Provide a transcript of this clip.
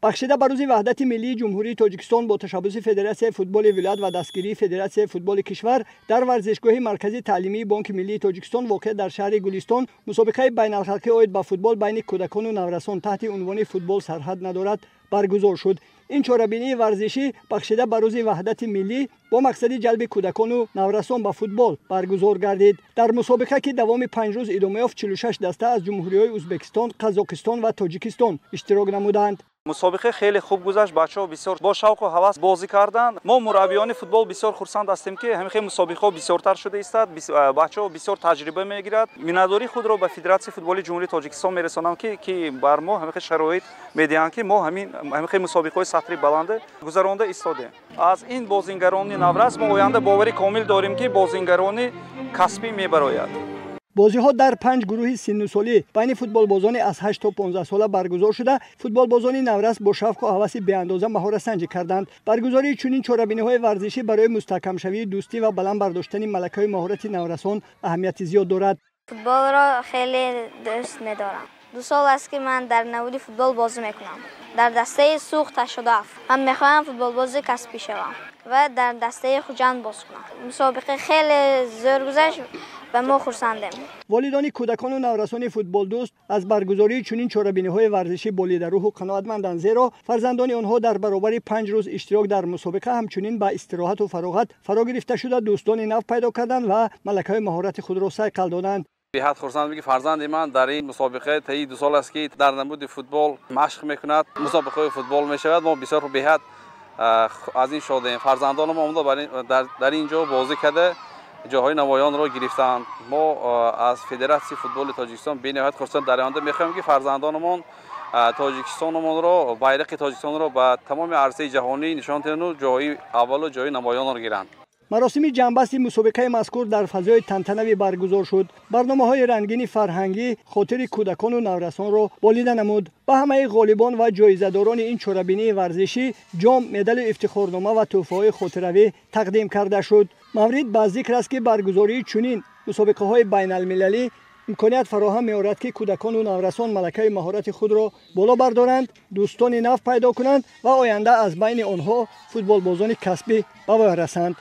Бахшида ба рӯзи Ваҳдати миллии Ҷумҳурии Тоҷикистон бо ташаббуси Федератсияи футболи вилоят ва дастгирии Федератсияи футболи кишвар дар варзишгоҳи марказии таълимии Бонки миллии Тоҷикистон воқеъ дар шаҳри Гулистон мусобиқаи байналхалқӣ оид ба футбол байни кӯдакону наврасон таҳти унвони «Футбол сарҳад надорад» баргузор шуд. Ин чорабинии варзишӣ бахшида ба рӯзи Ваҳдати миллӣ бо мақсади ҷалби кӯдакону наврасон ба футбол баргузор гардид. Дар мусобиқа, ки давоми 5 рӯз идома ёфт, 46 даста аз ҷумҳуриҳои Ӯзбекистон, Қазоқистон ва Тоҷикистон иштирок намуданд. Мусобиқа хеле хуб гузашт. Бачаҳо бисёр бо шавқу ҳавас бозӣ карданд. Мо, мураббиёни футбол, бисёр хурсанд ҳастем, ки ҳамин хел мусобиқаҳо бисёртар шуда истад. Бачаҳо бисёр таҷриба мегирад. Миннатдории худро ба Федератсияи футболи Ҷумҳурии Тоҷикистон мерасонам, ки бар мо ҳамин хел шароит медиҳанд, ки мо ҳамин хел мусобиқаҳои сатҳи баланде гузаронда истодем. Аз ин бозингарони наврас мо оянда боварӣ комил дорем, ки бозингарони касбӣ мебарояд. Бозиҳо дар панҷ гурӯҳи синнусолӣ байни футболбозони аз 8 то 15 сола баргузор шуда, футболбозони наврас бо шавқу ҳаваси беандоза маҳоратсанҷӣ карданд. Баргузории чунин чорабиниҳои варзишӣ барои мустаҳкамшавии дӯстӣ ва баланд бардоштани малакаҳои маҳорати наврасон аҳамияти зиёд дорад. Футболро хеле дӯст медорам. 2 сол аст, ки ман дар намуди футбол бозӣ мекунам дар дастаи Суғд 87. Ман мехоҳам футболбози касбӣ шавам ва дар дастаи Хуҷанд боз кунам. Мусобиқа хеле зӯр гузашт ва мо хурсандем. Волидони кӯдакону наврасони футболдӯст аз баргузории чунин чорабиниҳои варзишӣ болидарӯҳу қаноатманданд, зеро фарзандони онҳо дар баробари 5 рӯз иштирок дар мусобиқа ҳамчунин ба истироҳату фароғат фаро гирифта шуда, дӯстони нав пайдо карданд ва малакаҳои маҳорати худро сайқал доданд. Беҳад хурсандам, ки фарзанди ман дар ин мусобиқа таи 2 сол аст, ки дар намуди футбол машқ мекунад, мусобиқаҳои футбол мешавад. Мо бисёр беҳад аз ин шодем. Фарзандони мо омада дар ин ҷо бозӣ карда, ҷойҳои намоёнро гирифтаанд. Мо аз Федератсияи футболи Тоҷикистон бениҳоят хурсанд. Дар оянда мехоҳем, ки фарзандонамон Тоҷикистонамонро, байрақи Тоҷикистонро ба тамоми арсаи ҷаҳонӣ нишон диҳанду ҷои аввалу ҷои намоёнро гиранд. Маросими ҷамъбасти мусобиқаи мазкур дар фазои тантанавӣ баргузор шуд. Барномаҳои рангини фарҳангӣ хотири кӯдакону наврасонро болида намуд. Ба ҳамаи ғолибон ва ҷоизадорони ин чорабинии варзишӣ ҷом, медалу ифтихорнома ва тӯҳфаҳои хотиравӣ тақдим карда шуд. Маврид ба зикр аст, ки баргузории чунин мусобиқаҳои байналмилалӣ имконият фароҳам меорад, ки кӯдакону наврасон малакаи маҳорати худро боло бардоранд, дӯстони нав пайдо кунанд ва оянда аз байни онҳо футболбозони касбӣ ба воя расанд.